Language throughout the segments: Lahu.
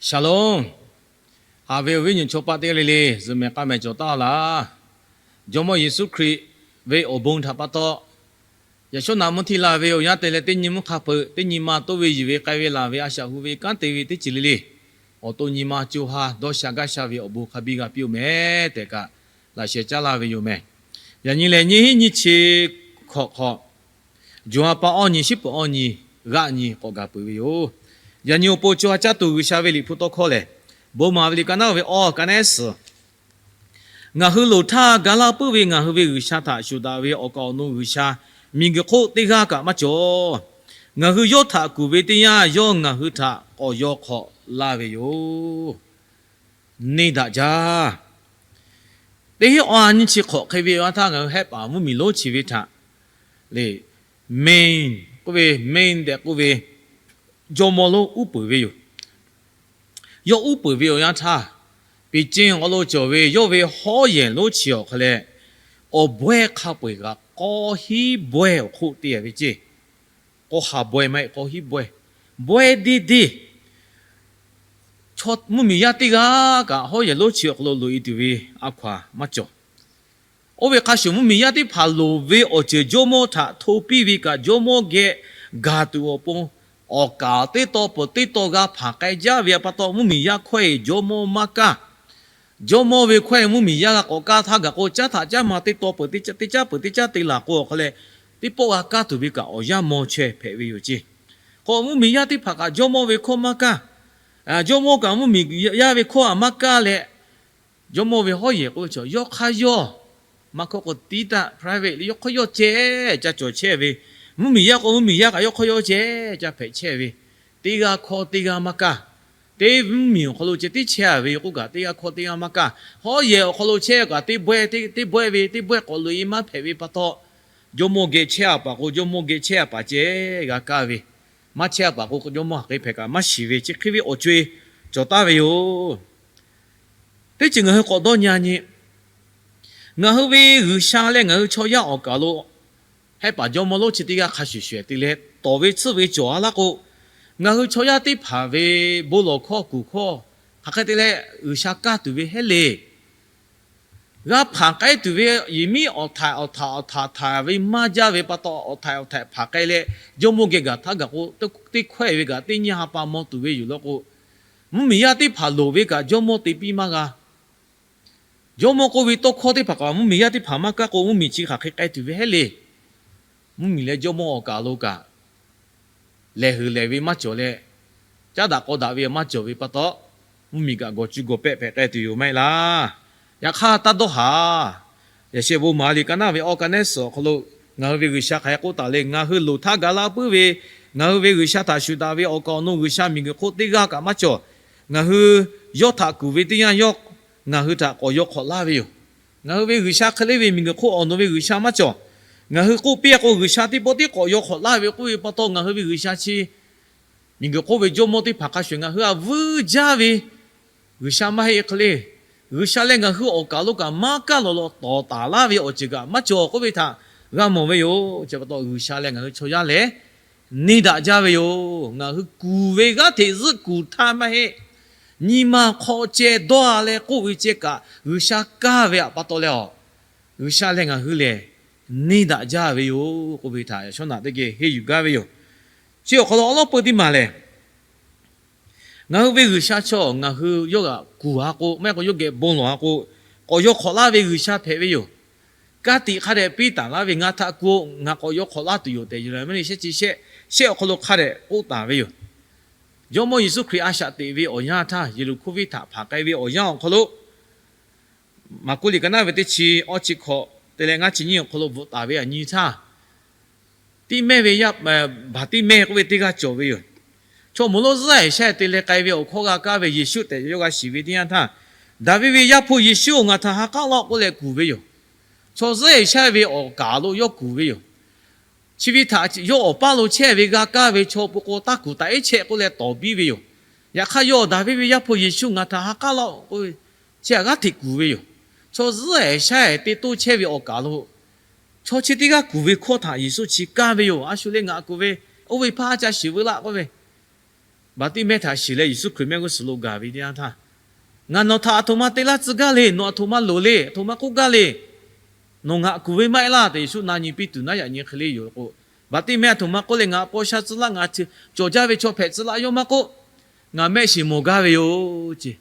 Shalom. Haꞈ ve awˬ viˉ awˬ nyi chaw paˆ teˇ g'aˇ le le, zuhꞈ mehˍ k'a mehˍ cawˬ taˍ laˇ. Jawˇmawˇ Yeˍsuˆ Hkriꞈ ve awˬ bon htaꞈ pa taw, yaꞈ shawˉ naꞈ mvuhˇ htiˇ la ve awˬ yanˇ te leh teˇ nyi mvuhˇ hk'a peuꞈ, teˇ nyi ma toˇ ve yiˬ ve k'ai ve laˬ ve a shaꞈ hu ve kanˉ te ve teˇ ceuˬ le le, awˬ to nyi ma co ha dawˇ sha gaˇ sha ve awˬ bon hk'a biˇ g'a piˇ-oˬ meh tehꞈ kaꞈ, laꞈ sheh caˉ laˇ ve yoˬ meh. Yaꞈ nyi lehˬ, nyiˇ hinˉ nyiˇ chi hkawꞈ hk'awꞈ, jawˬ ha pa awˇ nyi, shiˉ peuˬ awˇ nyi, g'aˆ nyi k'awꞈ gaˬ peuˬ ve yoˬ. Yaꞈ nyi awˬ pon co ha caˇ tuˬ G'uiˬsha ve liꞈ hpu tawˇ hkawˇ lehˬ, Bon maˍ ve liꞈ ka naˉ ve awˇ ka nehˉ suhˍ, ngaˬ hui loˍ htaˇ ga laˇ puiˉ ve ngaˬ hui ve G'uiˬsha htaꞈ shuˍ daꞈ ve awˬ kaˍ awˬ nu G'uiˬsha miˬguiˬ hk'oˆ teˇ g'aˇ kaꞈ maˇ cawˬ. Ngaˬ hui yawˇ htaꞈ kuˬ ve teˇ yanˇ, yawˇ ngaˬ hui htaꞈ k'awꞈ yaw hk'awꞈ laˇ ve yoˬ. Neˇ daꞈ jaˇ. Teˇ hinˉ awˇ ha nyiˇ chi hk'awꞈ hk'e ve awˬ yanˇ htaˇ, ngaˬ hui hehˆ paˍ mvuhˇmiˬ lonˉ chi ve htaꞈ le, main k'oˆ ve, main tehꞈ k'oˆ ve, jawˇmawˇ lonˉ uˉ peunˍ ve yoˬ. Yawˇ uˉ peunˍ ve awˬ yanˇ htaˇ, Peˍceˇ awˬ hk'aw lo cawˬ ve yawˇ ve hawˉ yehˬ lonˉ chi awˬ hk'aw leh, awˬ bawehˇ hk'a peu-eˬ kaꞈ k'awˇ hinˉ bawehˇ awˬ hk'oˆ te ve ceˇ. K'awˇ ha bawehˇ maˇ heˆ, k'awˇ hinˉ bawehˇ, bawehˇ deˇ deˇ. Mvuhˇmiˬ yaˇ teˇ g'aˇ kaꞈ hawˉ yehˬ lonˉ chi awˬ hk'aw lo loꞈ-e tuˬ ve a hkaw-anˬ maˇ cawˬ. Oˇ ve hk'a shuˍ, mvuhˇmiˬ yaˇ teˇ hpaˍ loˍ ve awˬ ceuˬ jawˇmawˇ htaꞈ hto piˇ ve kaꞈ, jawˇmawˇ geh gaˬ tuˬ awˬ pon, awˬ kaˍ teˇ taw peuˬ teˇ taw g'a hpanˍ k'ai jaˇ ve pa taw, mvuhˇmiˬ yaˇ hkawehˇ jawˇmawˇ maˇ kaˇ. Jawˇmawˇ ve hkawehˇ mvuhˇmiˬ yaˇ g'a k'awꞈ kaˇ htaˇ, gaˬ k'o caˉ htaꞈ caˉ ma teˇ taw peuˬ teˇ caˉ, teˇ caˉ peuˬ teˇ caˉ te laˬ k'o awˬ hk'aw leh, teˇ pawˆ g'a kaˇ tuˬ ve kaꞈ awˬ yanˇ maw chaweh hpehꞈ ve yoˬ ceˇ. K'o mvuhˇmiˬ yaˇ teˇ hpaˍ kaꞈ jawˇmawˇ ve hkawˇ maˇ kaˇ. Jawˇmawˇ kaꞈ mvuhˇmiˬ yaˇ ve hkawˇ maˇ kaˇ leh, jawˇmawˇ ve hawˉ yehˬ k'oˆ ve chaw, yawˇ hk'aˇ yawˇ maˇ hkawˇ k'o, tiˉ taˆ private le, yawˇ hk'aˇ yawˇ ceh ca cawˬ chehˇ ve, mvuhˇmiˬ yaˇ k'o mvuhˇmiˬ yaˇ kaꞈ yawˇ hk'aˇ yawˇ ceh ca hpehꞈ chehˇ ve, teˇ g'aˇ hkawˇ teˇ g'aˇ maˇ kaˇ. Teˇ mvuhˇmiˬ awˬ hk'aw lo ceh tiˉ chehˇ-a ve k'oˆ kaꞈ, teˇ g'aˇ hkawˇ teˇ g'aˇ maˇ kaˇ. Hawˉ yehˬ awˬ hk'aw lo chehˇ kaꞈ, teˇ bawehˇ ve teˇ bawehˇ k'awꞈ loꞈ-e maˇ hpehꞈ ve pa taw, jawˇmawˇ geh chehˇ-a paˍ k'o, jawˇmawˇ geh chehˇ-a paˍ ceh g'a kaˇ ve, maˇ chehˇ-a paˍ k'o, jawˇmawˇ hk'aˬ hk'e hpehꞈ kaꞈ maˇ shiˍ ve, chi hk'e ve awˬ co-e cawˬ taˍ ve yoˬ. Teˇ ceuˬ ngaˬ hui k'awꞈ dawˇ nyi-a nyi, ngaˬ hui ve G'uiˬsha leh ngaˬ hui chaw yaˇ awˬ kaˍ lo hehˆ paˍ jawˇmawˇ lonˉ chi teˇ g'aˇ hk'a shuˍ shuˍ te leh tawˍ ve tsuhˇ ve cawˬ-a laˇ k'o, ngaˬ hui chaw yaˇ teˇ hpaˍ ve bon lawˬ hkawˇ kuˬ hkawˇ hk'aˬ hk'e te leh G'uiˬsha kaˇ tuˬ ve hehˉ le. G'a hpanˍ k'ai tuˬ ve yehˬ miˉ awˬ htaiꞈ awˬ htaꞈ awˬ htaꞈ htaꞈ ve maˇ jaˇ ve pa taw, awˬ htaiꞈ awˬ htaiꞈ hpanˍ k'ai leh, jawˇmawˇ geh gaˬ htaˇ gaˬ k'o, teˇ hkawehˇ ve kaꞈ teˇ nyi ha pa maw tuˬ ve yoˬ law k'o, mvuhˇmiˬ yaˇ teˇ hpaˍ loˍ ve kaꞈ jawˇmawˇ te piˇ maˇ g'a. Jawˇmawˇ k'oˆ ve tawˇ hkawˇ teˇ hpaˍ kaꞈ mvuhˇmiˬ yaˇ teˇ hpaˍ maˇ kaˇ k'o, mvuhˇmiˬ chi hk'aˬ hk'e k'ai tuˬ ve hehˉ le. Mvuhˇmiˬ leh jawˇmawˇ awˬ kaˍ lo kaꞈ lehˬ huiˍ lehˬ ve maˇ cawˬ leh, caˉ daꞈ k'aw daꞈ ve maˇ cawˬ ve pa taw, mvuhˇmiˬ kaꞈ gawˬ cuˇ gawˬ pehˆ hpehꞈ k'ai tuˬ yoˬ maˇ heˆ laˇ. Yaꞈ hk'aˇ taˇ dawˇ haˍ. Yaꞈ sheh bon maˍ liꞈ ka naˉ ve awˇ ka nehˉ suhˍ awˬ hk'aw lo ngaˬ hui ve G'uiˬsha hk'aˬ hk'e k'oˆ taˍ le, ngaˬ hui loˍ htaˇ ga laˇ puiˉ ve ngaˬ hui ve G'uiˬsha htaꞈ shuˍ daꞈ ve awˬ kaˍ awˬ nu G'uiˬsha miˬguiˬ hk'oˆ teˇ g'aˇ kaꞈ maˇ cawˬ. Ngaˬ hui yawˇ htaꞈ kuˬ ve teˇ yanˇ, yawˇ ngaˬ hui htaꞈ k'awꞈ yaw hk'awꞈ laˇ ve yoˬ. Ngaˬ hui ve G'uiˬsha hk'e le ve miˬguiˬ hk'oˆ awˬ nu ve G'uiˬsha maˇ cawˬ. Ngaˬ hui k'oˆ piˇ-a k'o, G'uiˬsha teˇ pawˆ tiˉ k'awꞈ yaw hk'awꞈ laˇ ve k'oˆ ve pa taw, ngaˬ hui ve G'uiˬsha chi miˬguiˬ hk'oˆ ve jawˇmawˇ teˇ hpaˍ hk'a shuˍ ngaˬ hui htaꞈ vuiˇ jaˇ ve G'uiˬsha maˇ heˆ hk'e le. G'uiˬsha leh ngaˬ hui awˬ kaˍ lo kaꞈ maˇ kaˇ lawˬ lawꞈ tawˍ taˍ laˇ ve awˬ ceuˬ kaꞈ maˇ cawˬ k'oˆ ve htaꞈ g'a mawˬ ve yoˬ. Chi pa taw G'uiˬsha leh ngaˬ hui chaw yaˇ lehˬ neˇ daꞈ jaˇ ve yoˬ. Ngaˬ hui kuˬ ve g'aˇ hteꞈ zuhˆ kuˬ htaˇ maˇ heˆ. Nyi ma hk'aw ceh dawˇ-a leh k'oˆ ve ceh kaꞈ G'uiˬsha kaˇ ve pa taw leh, G'uiˬsha leh ngaˬ hui lehˬ neˇ daꞈ jaˇ ve yoˬ k'oˆ ve htaꞈ yaꞈ shawˉ naꞈ teˇ geh henˇ yuˬ gaˇ ve yoˬ. Chi awˬ hk'aw lo awˉ lawˉ peu teˇ maˬ lehˬ, ngaˬ hui ve G'uiˬsha chaw ngaˬ hui yawˇ g'aꞈ kuˬ-a k'o, maˇ heˆ k'o yawˇ geh bon lawˬ-a k'o, k'awꞈ yaw hk'awꞈ laˇ ve G'uiˬsha hpehꞈ ve yoˬ. Ka tiꞈ hk'a dehꞈ piˇ taˍ laˇ ve, ngaˬ htaꞈ kuˬ-oˬ, ngaˬ k'awꞈ yaw hk'awꞈ laˇ tuˬ yoˬ tehꞈ, Yeˍraˍmiˆ shehˆ chi shehˆ, shehˆ awˬ hk'aw lo hk'a dehꞈ k'oˆ taˍ ve yoˬ. Jawˇmawˇ Yeˍsuˆ Hkriꞈ a shaꞈ teꞈ ve awˬ yanˇ htaˇ, Yeˍriˆhkoˇ venˇ htaꞈ hpanˍ k'ai ve awˬ yanˇ awˬ hk'aw lo, Maˍkuˆ liꞈ ka naˉ ve teˇ chi awˇ chi hkawꞈ te leh ngaˇ chi nyiˇ awˬ hk'aw lo bvuhꞈ taˍ ve aꞈ nyi htaˇ, Tiˆmehˇ ve yaˇ, Baˍtiˆmehˇ k'oˆ ve teˇ g'aˇ cawˬ ve yoˬ. Chaw moˍ lonˉ zuhˆ-ehˍ shaˉ-ehˍ te leh k'ai ve awˬ hkawˇ g'a kaˇ ve Yeˍsuˆ tehꞈ yawˇ g'a shiˍ ve teˇ yanˇ htaˇ, Daˍviˆ ve Yaˇ hpu Yeˍsuˆ-oˬ, ngaˬ htaꞈ ha k'aˉ laˇ-oˆ k'oˆ leh kuˬ ve yoˬ. Chaw zuhˆ-ehˍ shaˉ-ehˍ ve awˬ kaˍ lo yawˇ kuˬ ve yoˬ. Chi ve htaꞈ yawˇ awˬ paˇ lo chehˇ ve g'a kaˇ ve chaw pon k'o, taˇ kuˬ taꞈ ehˉ chehˆ k'oˆ leh tawˍ biˇ ve yoˬ. Yaꞈ hk'aˇ yawˇ Daˍviˆ ve Yaˇ hpu Yeˍsuˆ ngaˬ htaꞈ ha k'aˉ laˇ-oˆ k'oˆ ve, chi htaꞈ g'aˇ hteꞈ kuˬ ve yoˬ. Chaw zuhˆ-ehˍ shaˉ-ehˍ te toˇ chehˇ ve awˬ kaˍ lo chaw chi teˇ g'aˇ kuˬ ve hkawˇ htaꞈ Yeˍsuˆ chi kaˇ ve yoˬ. A shu le, ngaˬ kuˬ ve, oˇ ve hpaˇ ca shiˍ veu laˆ k'oˆ ve, Baˍtiˆmehˇ htaꞈ shiˍ leh Yeˍsuˆ Hkriꞈ mehˆ g'uˇ suhˍ lo gaˬ ve teˇ yanˇ htaˇ, Ngaˬ nawˬ htaꞈ aˬ htoꞈ ma te laˇ tcuh gaˇ le, nawˬ aˬ htoꞈ ma loˍ le, aˬ htoꞈ ma k'oˆ gaˇ le, nawˬ ngaˬ kuˬ ve maˇ heˆ laˇ tehꞈ Yeˍsuˆ na nyi piˇ tuˬ naˉ yaꞈ nyi hk'e le yoˬ k'o, Baˍtiˆmehˇ aˬ htoꞈ ma k'oˆ le, Ngaˬ paw sha tcuh laˇ, ngaˬ cawˬ jaˇ ve chaw hpehꞈ tcuh laˇ yawˇ maˇ k'oˆ, ngaˬ mehˆ shiˍ mawˬ gaˇ ve yoˬ ce.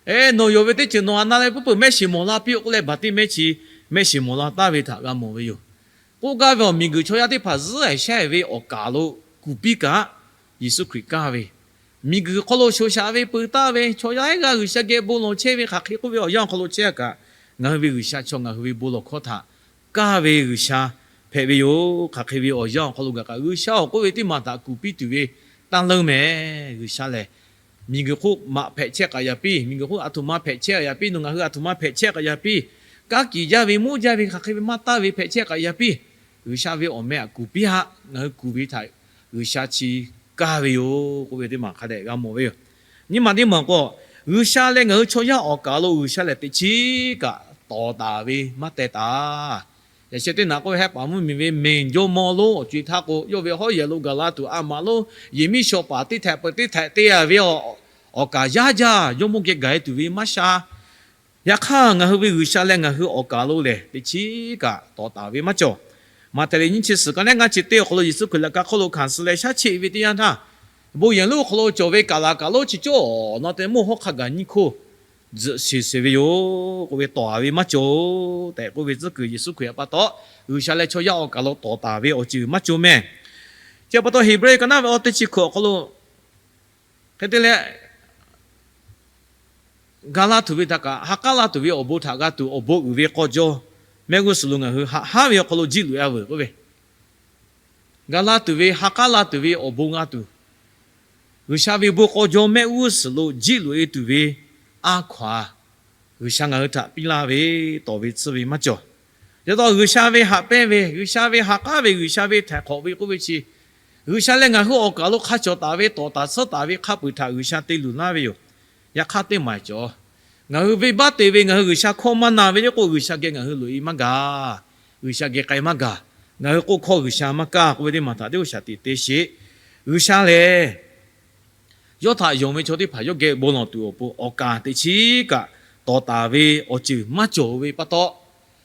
Nawˬ yonˍ ve teˇ ceuˬ nawˬ aˬ na leh puiˉ peuˬ mehˆ shiˍ mawˬ la piˇ-oˆ k'oˆ leh, Baˍtiˆmehˇ chi mehˆ shiˍ mawˬ la taˍ ve htaꞈ g'a mawˬ ve yoˬ. K'oˆ gaˇ ve awˬ miˬguiˬ chaw yaˇ teˇ hpaˍ zuhˉ ehˍ shehˉ ve awˬ kaˍ lo kuˬ piˇ kaꞈ, Yeˍsuˆ Hkriꞈ kaˇ ve, miˬguiˬ hk'aw lo shoˍ shaꞈ ve, peu taˆ ve, chaw yaˇ ehˉ g'aˇ G'uiˬsha geh bon lawˬ chehˇ ve hk'aˬ hk'e k'oˆ ve awˬ yanˇ awˬ hk'aw lo chehˇ kaꞈ, ngaˬ hui ve G'uiˬsha chaw ngaˬ hui ve bon lawˬ hkawˇ htaꞈ kaˇ ve G'uiˬsha hpehꞈ ve yoˬ. Hk'aˬ hk'e ve awˬ yanˇ awˬ hk'aw lo gaˬ kaꞈ, G'uiˬsha awˬ k'oˆ ve teˇ maˬ htaꞈ kuˬ piˇ tuˬ ve taˇ leuˇ mehˍ. G'uiˬsha lehˬ, miˬguiˬ hk'oˆ maꞈ hpehꞈ chehˇ k'aꞈ yaꞈ piˇ, miˬguiˬ hk'oˆ aˬ htoꞈ ma hpehꞈ chehˇ k'aꞈ yaꞈ piˇ, nawˬ ngaˬ hui aˬ htoꞈ ma hpehꞈ chehˇ k'aꞈ yaꞈ piˇ, kanˉ kiˬ jaˇ ve, moˉ jaˇ ve, hk'aˬ hk'e ve maˇ taˇ ve hpehꞈ chehˇ k'aꞈ yaꞈ piˇ, G'uiˬsha ve awˬ meh htaꞈ kuˬ piˇ haꞈ. Ngaˬ hui kuˬ ve htaꞈ G'uiˬsha chi kaˇ ve yoˬ k'oˆ ve teˇ maˬ hk'a dehꞈ g'a mawˬ ve yoˬ. Nyi maˬ teˇ maˬ k'o, G'uiˬsha leh ngaˬ hui chaw yaˇ awˬ kaˍ lo G'uiˬsha lehˬ teꞈ chiˉ kaꞈ tawˍ taˍ ve maˇ teh taˍ. Yaꞈ sheh teˇ naꞈ k'oˆ ve, Heh paˍ mvuhˇ miˬ ve mehˬ jawˇmawˇ lonˉ awˬ co-e htaˇ k'o, yawˇ ve hawˉ yehˬ lo gaˬ la tuˬ a maꞈ lonˉ, yehˬ miˉ shaw paˍ teˇ htehꞈ peuˬ teˇ htehꞈ te a ve awˬ kaˍ yaˇ jaˇ, jawˇmawˇ geh gaˬ e tuˬ ve maˇ sha. Yaꞈ hk'aˇ, ngaˬ hui ve G'uiˬsha leh ngaˬ hui awˬ kaˍ lo lehˬ teꞈ chiˉ kaꞈ tawˍ taˍ ve maˇ cawˬ. Maꞈhtehˍ liꞈ nyiˇ chi suhˍ ka neˉ ngaˇ chi teˇ awˬ hk'aw lo Yeˍsuˆ Hkriꞈ laꞈ ka hk'oˆ lo hkanˍ suh leh shaˉ cheˆ ve teˇ yanˇ htaˇ, bon yehˬ lonˉ awˬ hk'aw lo cawˬ ve kaˍ laˍ kaˍ lonˉ chi cawˇ awˬ na te mawˇ hawˉ hk'a gaˬ nyiˇ hkoˇ tzuhꞈ shiˍ sheˍ ve yoˬ k'oˆ ve, tawˍ a ve maˇ cawˬ tehꞈ k'oˆ ve tcuhˉ kuiˬ Yeˍsuˆ Hkriꞈ pa taw, G'uiˬsha leh chaw yaˇ awˬ kaˍ lo tawˍ taˍ ve awˬ ceuˬ maˇ cawˬ mehˍ. Chi pa taw, Heˍbrehˇ ka naˉ ve awˇ teˇ chi hkawꞈ awˬ hk'aw lo hk'e te leh, ga laˇ tuˬ ve htaꞈ kaꞈ ha k'aˉ laˇ tuˬ ve awˬ bon htaꞈ g'a tuˬ awˬ bon uiˍ ve k'aw jaw, mehˆ g'uˇ suhˍ lo ngaˬ hui haꞈ haˉ ve awˬ hk'aw lo jiˇ loꞈ e a veuˬ k'oˆ ve, ga laˇ tuˬ ve ha k'aˉ laˇ tuˬ ve awˬ bon g'a tuˬ, G'uiˬsha ve bon k'aw jaw mehˆ g'uˇ suhˍ lo jiˇ loꞈ e tuˬ ve a hkaw-a, G'uiˬsha ngaˬ hui htaꞈ piˇ laˇ ve tawˍ ve tsuhˇ ve maˇ cawˬ. Yaꞈ taw G'uiˬsha ve haꞈ pehnˇ ve, G'uiˬsha ve ha k'aˉ ve, G'uiˬsha ve htaiˍ hk'awꞈ ve k'oˆ ve chi, G'uiˬsha leh ngaˬ hui awˬ kaˍ lo hk'a cawˬ taˍ ve tawˍ taˍ tsuhˇ taˍ ve hk'a peu-eˬ htaꞈ G'uiˬsha te luˬ laˇ ve yoˬ. Yaꞈ hk'aˇ teˇ maˬ cawˬ, ngaˬ hui venˇbaˆ te ve, ngaˬ hui G'uiˬsha hkawˇ maˇ na ve le k'o, G'uiˬsha geh ngaˬ hui loꞈ e maˇ gaˬ, G'uiˬsha geh k'ai maˇ gaˬ, ngaˬ hui k'oˆ hkawˇ G'uiˬsha maˇ kaˇ k'oˆ ve teˇ maˬ htaꞈ teˇ g'aˇ shaˍ tiꞈ te sheˍ. G'uiˬsha lehˬ, yawˇ htaꞈ yonˍ ve chaw teˇ hpaˍ yawˇ geh bon lawˬ tuˬ awˬ pon awˬ kaˍ teꞈ chiˉ kaꞈ tawˍ taˍ ve awˬ ceuˬ maˇ cawˬ ve pa taw,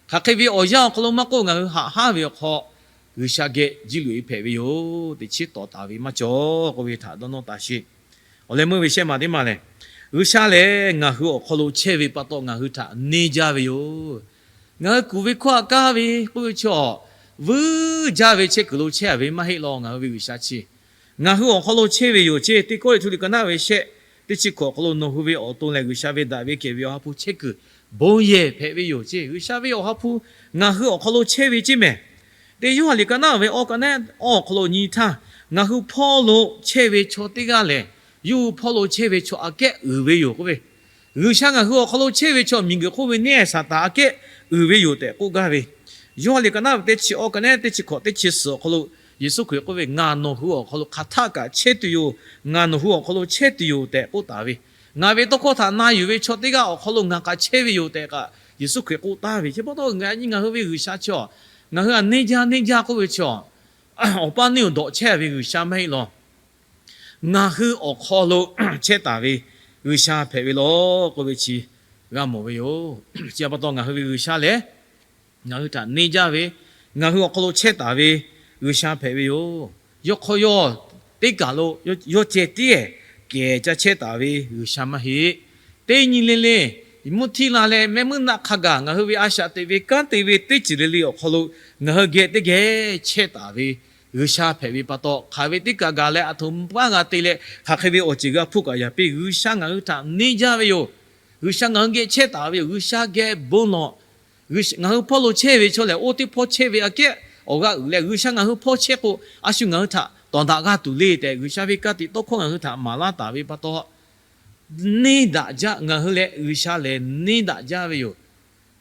hk'aˬ hk'e ve awˬ yanˇ awˬ hk'aw lo maˇ k'oˆ, ngaˬ hui haꞈ haˉ ve awˬ hk'aw G'uiˬsha geh jiˇ loꞈ e hpehꞈ ve yoˬ. Teꞈ chiˉ tawˍ taˍ ve maˇ cawˬ k'oˆ ve htaꞈ dawˇ nawˇ taˍ sheˍ. Awˬ leh meuˇ ve shehˆ maˬ teˇ maˬ lehˬ, G'uiˬsha lehˬ ngaˬ hui awˬ hk'aw lo chehˇ ve pa taw, ngaˬ hui htaꞈ neˇ jaˇ ve yoˬ. Ngaˬ hui kuˬ ve hkawˇ aꞈ kaˇ ve k'oˆ ve chaw, vuiˇ jaˇ ve chehˇ kuiˬ lo chehˇ a ve maˇ heˆ law. Ngaˬ hui ve G'uiˬsha chi ngaˬ hui awˬ hk'aw lo chehˇ ve yoˬ ceˇ. Teˇ Kawˇrenˍhtuˆ liꞈ ka naˉ ve shehˆ teˇ chi hkawꞈ awˬ hk'aw lo, Nawˬ hui ve awˬ to lehˬ G'uiˬsha ve daꞈ ve kehˬ ve awˬ ha hpu chehˇ kuiˬ bon yehˬ hpehꞈ ve yoˬ ceˇ. G'uiˬsha ve awˬ ha hpu ngaˬ hui awˬ hk'aw lo chehˇ ve ceˇ mehˍ. Teˇ Yoˇhanˬ liꞈ ka naˉ ve awˇ ka naˉ awˇ awˬ hk'aw lo nyi htaˇ, ngaˬ hui hpawˇ lo chehˇ ve chaw teˇ g'aˇ lehˬ, yawˇ hui hpawˇ lo chehˇ ve chaw aꞈ kehˉ uiˍ ve yoˬ k'oˆ ve, G'uiˬsha ngaˬ hui awˬ hk'aw lo chehˇ ve chaw miˬguiˬ hk'oˆ ve neˇ Saˍtanˍ aꞈ kehˉ uiˍ ve yoˬ tehꞈ k'oˆ gaˇ ve, Yoˇhanˬ liꞈ ka naˉ ve teˇ chi awˇ ka naˉ teˇ chi hkawꞈ teˇ chi suhˍ awˬ hk'aw lo Yeˍsuˆ Hkriꞈ k'oˆ ve, Ngaˬ nawˬ hui awˬ hk'aw lo hk'aˬ htaˆ kaꞈ chehˇ tuˬ yoˬ. Ngaˬ nawˬ hui awˬ hk'aw lo chehˇ tuˬ yoˬ tehꞈ k'oˆ taˍ ve, ngaˬ ve tawˇ hkawˇ htaꞈ na yuˬ ve chaw teˇ g'aˇ awˬ hk'aw lo ngaˬ kaꞈ chehˇ ve yoˬ tehꞈ kaꞈ Yeˍsuˆ Hkriꞈ k'oˆ taˍ ve. Chi pa taw ngaˬ nyi ngaˬ hui ve G'uiˬsha chi a, ngaˬ hui aꞈ neˇ jaˇ neˇ jaˇ k'oˆ ve chi a, awˬ paˇ neˇ uˬ dawꞈ chehˇ ve G'uiˬsha maˇ heˆ law. Ngaˬ hui awˬ hk'aw lo chehˇ taˍ ve G'uiˬsha hpehꞈ ve law k'oˆ ve chi g'a mawˬ ve yoˬ. Chi pa taw ngaˬ hui ve G'uiˬsha lehˬ, ngaˬ hui htaꞈ neˇ jaˇ ve, ngaˬ hui awˬ hk'aw lo chehˇ taˍ ve G'uiˬsha hpehꞈ ve yoˬ. Yawˇ hk'aw yawˇ teˇ kaˬ lo yawˇ ceh tiˉ kehˬ ca chehˇ taˍ ve G'uiˬsha maˇ heˆ. Teˇ nyi le le, mvuhˇ htiˇ la leh mehˆ muiˉ naˆ hk'a gaˬ ngaˬ hui ve a shaꞈ teꞈ ve kanˉ te ve teˇ ceuˬ le le awˬ hk'aw lo ngaˬ hui geh teˇ geh chehˇ taˍ ve G'uiˬsha hpehꞈ ve pa taw, hk'aˬ ve teˇ kaˬ gaˬ leh aˬ htoꞈ ma g'a te leh hk'aˬ hk'e ve awˬ ceuˬ g'a hpuˇ kaꞈ yaꞈ piˇ, G'uiˬsha ngaˬ hui htaꞈ neˇ jaˇ ve yoˬ. G'uiˬsha ngaˬ hui geh chehˇ taˍ ve yoˬ. G'uiˬsha geh bon lawˬ. Ngaˬ hui hpawˇ lo chehˇ ve chaw lehˬ, oˇ teˇ hpawˇ chehˇ ve aꞈ kehˉ awˬ g'aˇ uiˍ leh, G'uiˬsha ngaˬ hui hpawˇ chehˇ k'o, a shu ngaˬ hui htaꞈ tawˍ daꞈ g'a tuˬ le tehꞈ, G'uiˬsha ve ka tiꞈ tawˇ hkawˇ ngaˬ hui htaꞈ maˍ laˇ taˍ ve pa taw, neˇ daꞈ jaˇ. Ngaˬ hui leh G'uiˬsha lehˬ neˇ daꞈ jaˇ ve yoˬ.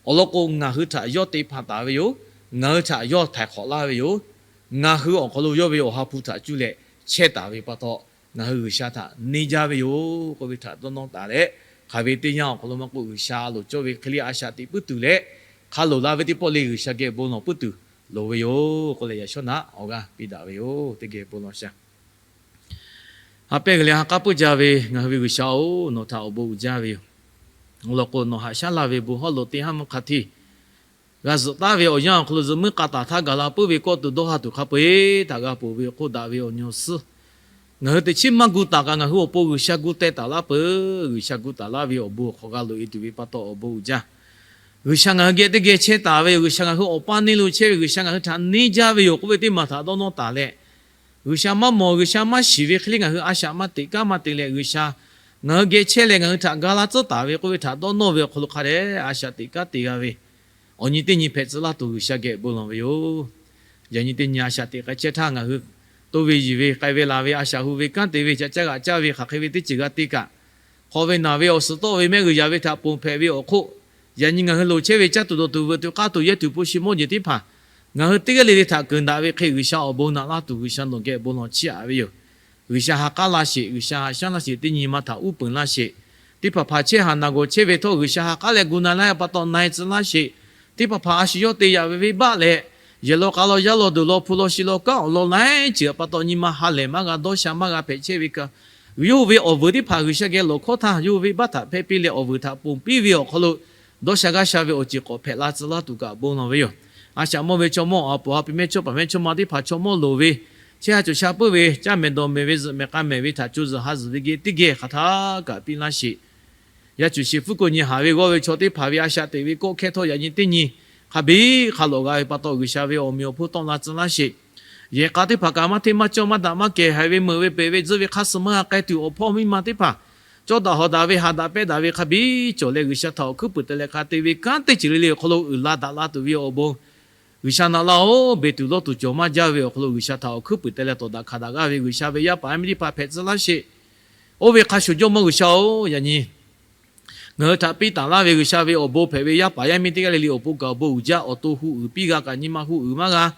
Awˬ lawn k'o, ngaˬ hui htaꞈ yawˇ te hpanˍ taˍ ve yoˬ. Ngaˬ hui htaꞈ yawˇ htaiˍ hk'awꞈ laˇ ve yoˬ. Ngaˬ hui awˬ hk'aw lo yawˇ ve awˬ ha hpu htaꞈ cuˇ leh chehˇ taˍ ve pa taw, ngaˬ hui G'uiˬsha htaꞈ neˇ jaˇ ve yoˬ k'oˆ ve htaꞈ dawˇ nawˇ taˍ leh, hk'aˬ ve teˇ yanˇ awˬ hk'aw lo maˇ k'oˆ, G'uiˬsha loˍ cawˇ ve hk'e le a shaꞈ teꞈ puiˉ tuˬ leh, hk'a loˍ la ve teˇ pawˆ le G'uiˬsha geh bon lawˬ puiˉ tuˬ loˍ ve yoˬ k'oˆ leh, yaꞈ shawˉ naꞈ awˬ g'aˇ piˇ daꞈ ve yoˬ. Teˇ geh bon lawˬ shaˍ. Ha pehˇ g'uiˬ leh ha k'aˉ puiˉ jaˇ ve ngaˬ hui ve G'uiˬsha-oˬ, nawˬ htaꞈ awˬ bon uiˍ jaˇ ve yoˬ. Awˬ lawn k'o, nawˬ haꞈ shaˉ laˇ ve bon hawˉ lo teˇ haˉ mvuhˇ hk'a hteˇ g'a zuhꞈ taˉ ve awˬ yanˇ awˬ hk'aw lo zuhꞈ muiˉ k'a taˍ htaˇ gaˬ la puiˉ ve kawˆ tuˬ dawˇ ha tuˬ hk'a peu-eˬ htaꞈ g'a ponˬ ve awˬ hk'oˆ daꞈ ve awˬ nyi awˬ suhˉ ngaˬ hui teꞈ chiˉ maˇ gu taˍ kaꞈ, ngaˬ hui awˬ pon G'uiˬsha gu teh taˍ laˇ peuˬ. G'uiˬsha gu taˍ laˇ ve awˬ bon awˬ hk'aw g'a loꞈ e tuˬ ve pa taw awˬ bon uiˍ jaˇ. G'uiˬsha ngaˬ hui geh teˇ geh chehˇ taˍ ve yoˬ. G'uiˬsha ngaˬ hui awˬ paˇ neˇ lo chehˇ ve, G'uiˬsha ngaˬ hui htaꞈ neˇ jaˇ ve yoˬ k'oˆ ve teˇ maˬ htaꞈ dawˇ nawˇ taˍ leh, G'uiˬsha maˇ mawˬ, G'uiˬsha maˇ shiˍ ve hk'e le ngaˬ hui a shaꞈ maˇ teꞈ, kanˉ maˇ te leh, G'uiˬsha ngaˬ hui geh chehˇ leh ngaˬ hui htaꞈ ga laˇ tcuhˉ taˍ ve k'oˆ ve htaꞈ dawˇ nawˇ ve awˬ hk'aw lo hk'a dehꞈ a shaꞈ teꞈ kanˉ te g'a ve awˬ nyi teˇ nyi hpehꞈ tcuh laˇ tuˬ G'uiˬsha geh bon lawˬ ve yoˬ. Yaꞈ nyi teˇ nyi a shaꞈ teꞈ k'ai chehˇ htaˇ, ngaˬ hui toˇ ve yiˬ ve k'ai ve laˬ ve, a shaꞈ hu ve, kanˉ te ve, ca caˇ g'aꞈ caˇ ve, hk'aˬ hk'e ve teˇ ceuˬ g'a te kaꞈ, hk'aw ve naˬ ve awˬ suhˍ tawˆ ve mehˆ g'uiˬ yaꞈ ve htaꞈ ponˬ hpehꞈ ve awˬ hk'oˆ, yaꞈ nyi ngaˬ hui loˍ chehˇ ve caˇ tuˬ dawˬ tuˬ veuꞈ tuˬ k'aˇ tuˬ yehˇ tuˬ hpu shi mawˇ jeˬ teˇ hpaˍ ngaˬ hui teˇ g'aˇ le le htaꞈ keunˍ daꞈ ve hk'e, G'uiˬsha awˬ bon naꞈ laˇ tuˬ G'uiˬsha nawˬ geh bon lawˬ chiˇ aꞈ ve yoˬ. G'uiˬsha ha k'aˉ laˇ sheˍ, G'uiˬsha haꞈ shaˉ laˇ sheˍ, teˇ nyi ma htaꞈ uˉ peunˍ laˇ sheˍ. Teˇ hpaˍ hpaˍ chehˇ haˍ naˬ gawˬ chehˇ ve htawˇ, G'uiˬsha ha k'aˉ leh gu na laˇ pa taw na e tcuh laˇ sheˍ. Teˇ hpaˍ hpaˍ a shu yawˇ te yaꞈ ve venˇbaˆ leh, yehˬ law k'a law, yaˇ law duˬ law, hpu law shi law, kanˉ awˬ lawn laiˉ ceuˬ pa taw nyi ma ha lehˬ maˇ g'a, dawˇ sha maˇ g'a hpehꞈ chehˇ ve kaꞈ, yawˇ hui ve awˬ vuiˬ teˇ hpaˍ G'uiˬsha geh lawˬ hkawˇ htaˇ, yawˇ hui venˇbaˆ htaꞈ hpehˇ piˇ leh awˬ vuiˬ htaꞈ ponˬ piˇ ve awˬ hk'aw lo, dawˇ sha gaˇ sha ve awˬ ceuˬ k'awꞈ hpehꞈ la tcuh laˇ tuˬ kaꞈ bon lawˬ ve yoˬ. A shaꞈ mawˇ ve chaw mawˇ, a poˍ a pi mehˇchawˇ paˍ mehˇchawˇma teˇ hpaˍ chaw mawˇ loˍ ve, chehˇ ha cawˬ sha puiˉ ve, caˇ mehˍ dawˬ mehˍ ve, zuhꞈ mehˍ k'a mehˍ ve htaꞈ co zuhˬ ha zuhˬ ve geh teˇ geh hk'aˬ htaˇ kaꞈ piˇ laˇ sheˍ. Yaˇ cuˬ shiˍ fuˉ ko nyi haˍ ve g'awˇ ve chaw teˇ hpaˍ ve a shaꞈ teꞈ ve kawˆ hkehˇ htawˇ, yaꞈ nyi teˇ nyi hk'a biˇ hk'a lawꞈ g'a ve pa taw, G'uiˬsha ve awˬ meꞈ awˬ hponˇ tawˆ la tcuh laˇ sheˍ. Yehˬ k'a teˇ hpaˍ kaꞈ maˇ hteˇ maˇ cawˇ, maˇ daꞈ maˇ kehˬ, haiˬ ve meuꞈ ve peꞈ ve tzuhˇ ve hk'aˇ suh maˇ g'a k'ai tuˬ awˬ hpawˇ miˇ ma teˇ hpaˍ, cawˇ daꞈ hawˍ daꞈ ve, haꞈ daꞈ pehnˇ daꞈ ve hk'a biˇ cawˬ leh, G'uiˬsha htaꞈ awˬ hkuiˉ puiˍ te leh hk'a te ve kanˉ teˇ ceuˬ le le awˬ hk'aw lo uiˍ la daꞈ la tuˬ ve awˬ bon G'uiˬsha naꞈ laˇ-oˬ, beˬ tuˬ lawˇ tuˬ cawˬ maˇ jaˇ ve awˬ hk'aw lo G'uiˬsha htaꞈ awˬ hkuiˉ puiˍ te leh tawˍ daꞈ hkanˍ daꞈ g'aˇ ve G'uiˬsha ve yaˇ paˍ yaˇ miˇ teˇ hpaˍ hpehꞈ tcuh laˇ sheˍ. Oˇ ve hk'a shuˍ Jawˇmawˇ G'uiˬsha-oˬ, yaꞈ nyi ngaˬ hui htaꞈ piˇ taˍ laˇ ve G'uiˬsha ve awˬ bon hpehꞈ ve yaˇ paˍ yaˇ miˇ teˇ g'aˇ le le awˬ pon kaꞈ awˬ bon uiˍ jaˇ. Awˬ to hu uiˍ piˇ g'a kaꞈ nyi ma hu uiˍ maˇ g'a.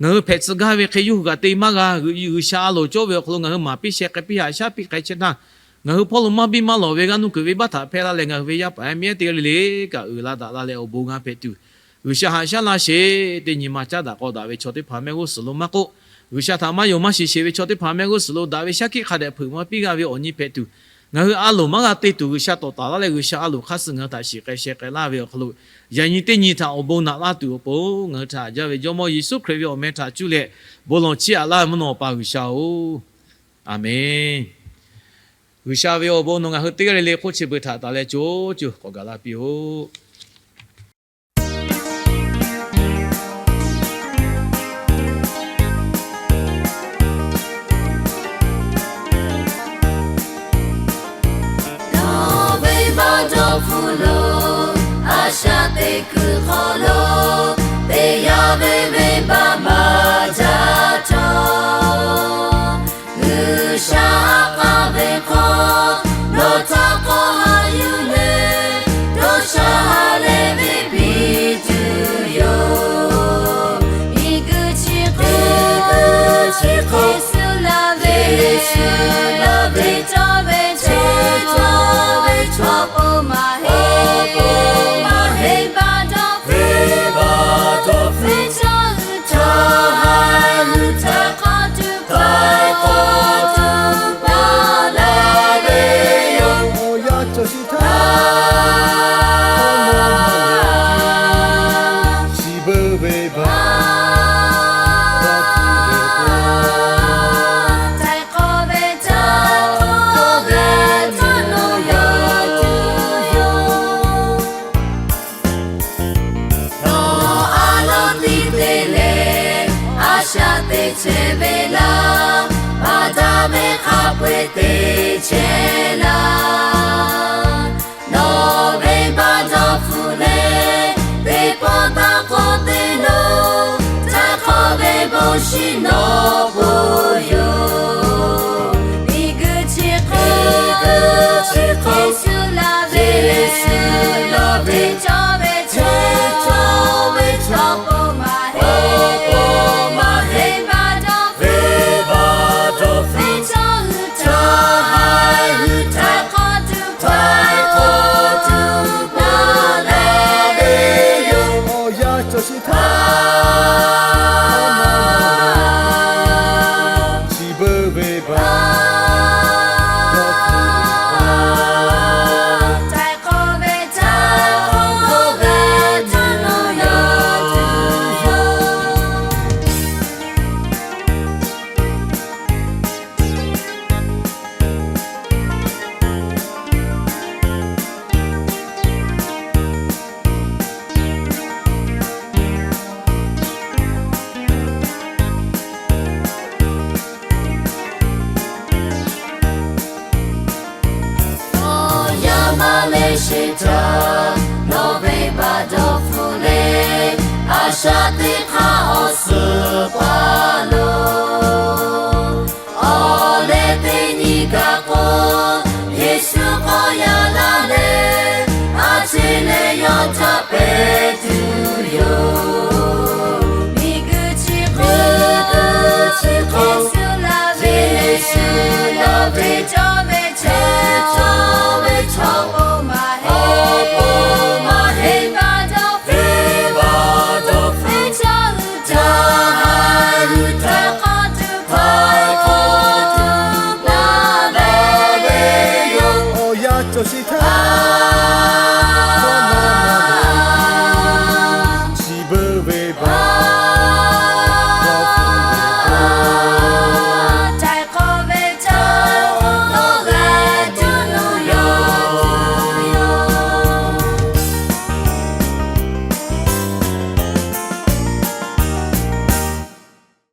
Ngaˬ hui hpehꞈ tcuh gaˇ ve hk'e yawˇ hui kaꞈ te maˇ g'a. G'uiˬsha a loˍ cawˇ ve awˬ hk'aw lo ngaˬ hui maˍ piˇ sheh k'ai piˇ haꞈ shaˉ piˇ k'ai chehˇ htaˇ, ngaˬ hui hpawˇ lo maˇ biˇ maˇ lawˬ ve g'aˇ nuˇ kuiˬ venˇbaˆ htaꞈ hpehˇ laˇ leh, ngaˬ hui ve yaˇ paˍ yaˇ miˇ ehˉ teˇ g'aˇ le le kaꞈ uiˍ la daꞈ la leh awˬ bon g'a hpehꞈ tuˬ, G'uiˬsha haꞈ shaˉ laˇ sheˍ. Teˇ nyi ma caˉ daꞈ k'aw daꞈ ve chaw teˇ hpaˍ mehˆ g'uˇ suhˍ lo maˇ k'oˆ, G'uiˬsha htaꞈ maˇ yonˍ maˇ shiˍ sheˍ ve chaw teˇ hpaˍ mehˆ g'uˇ suhˍ lo daꞈ ve shaˉ hkiˆ hk'a dehꞈ hpeuꞈ maˇ piˇ g'a ve awˬ nyi hpehꞈ tuˬ, ngaˬ hui a loˍ maˇ g'a te tuˬ G'uiˬsha tawˍ taˍ laˇ leh, G'uiˬsha a loˍ hk'aˇ suh ngaˬ hui htaꞈ shiˍ k'ai sheh k'ai laˇ ve awˬ hk'aw lo, yaꞈ nyi teˇ nyi htaꞈ awˬ bon naꞈ laˇ tuˬ awˬ pon ngaˬ hui htaꞈ haꞈ jaˇ ve Jawˇmawˇ Yeˍsuˆ Hkriꞈ ve awˬ meh htaꞈ cuˇ leh bon lawˬ chiˇ aꞈ laˇ ve mvuhˇ naw pa G'uiˬsha-oˬ, Aˍmenˍ. G'uiˬsha ve awˬ bon nawˬ ngaˬ hui teˇ g'aˇ le le hk'oˆ chi beuꞈ htaꞈ taˍ leh co co k'awꞈ gaˬ la piˇ-oˆ. Nawˬ venˇbaˆ dawˇ hpfuhˆ lo, a shaꞈ teꞈ kuiˬ hk'aw lo, teˇ yanˇ ve venˇbaˆ maˇ jaˇ cawˬ. G'uiˬsha k'aˇ ve hk'aw, nawˬ htaꞈ k'awꞈ haꞈ yuˬ leh, dawˇ sha ha leh ve piˇ tuˬ yoˬ. Miˬguiˬ chi hk'e, Yeˍsuˆ laˇ ve, Yeˍsuˆ laˇ ve cawˇ ve cawˇ ve chaw, awˬ pon maˇ heˆ, maˇ heˆ, venˇbaˆ dawˇ hpfuhˆ, venˇbaˆ dawˇ hpfuhˆ, chaw haiˬ hui htaꞈ k'awꞈ tuˬ, k'awꞈ tuˬ paw la ve yoˬ. Awˬ yanˇ cawˬ chi htaˇ, chi beuꞈ venˇbaˆ dawˇ hpfuhˆ ve k'o, htaiˍ hk'awꞈ ve caˇ, k'awꞈ ve caˇ nawˬ yaˇ tuˬ yoˬ. Nawˬ a loˍ tiˉ te leh, a shaꞈ teꞈ chehˇ ve laˇ, Baˍdaˍ ve hk'a peu-eˬ teꞈ chehˇ laˇ. Nawˬ venˇbaˆ dawˇ hpfuhˆ leh, teˇ pawˆ taˇ k'awꞈ te lo, htaiˍ hk'awꞈ ve bon shiˍ nawˬ k'oˆ yoˬ. Miˬguiˬ chi hk'e, Yeˍsuˆ laˇ ve, Yeˍsuˆ laˇ ve cawˇ ve, cawˇ ve chaw, awˬ pon maˇ heˆ, awˬ pon maˇ heˆ, venˇbaˆ dawˇ hpfuhˆ, venˇbaˆ dawˇ hpfuhˆ ve chaw hui, chaw haiˬ hui htaꞈ k'awꞈ tuˬ, htaiˍ hk'awꞈ tuˬ paw la ve yoˬ. Awˬ yanˇ cawˬ chi htaˇ, chi beuꞈ venˇbaˆ leh sheˍ caˇ, nawˬ venˇ baˆ dawˇ hpfuhˇ leh, a shaꞈ teˇ hk'aˇ awˬ suhˍ paˍ lo. Awˬ leh teˇ nyi kaꞈ k'o, Yeˍsuˆ k'awꞈ yaꞈ la leh, a ciˉ leh yawˇ htaꞈ pehˍ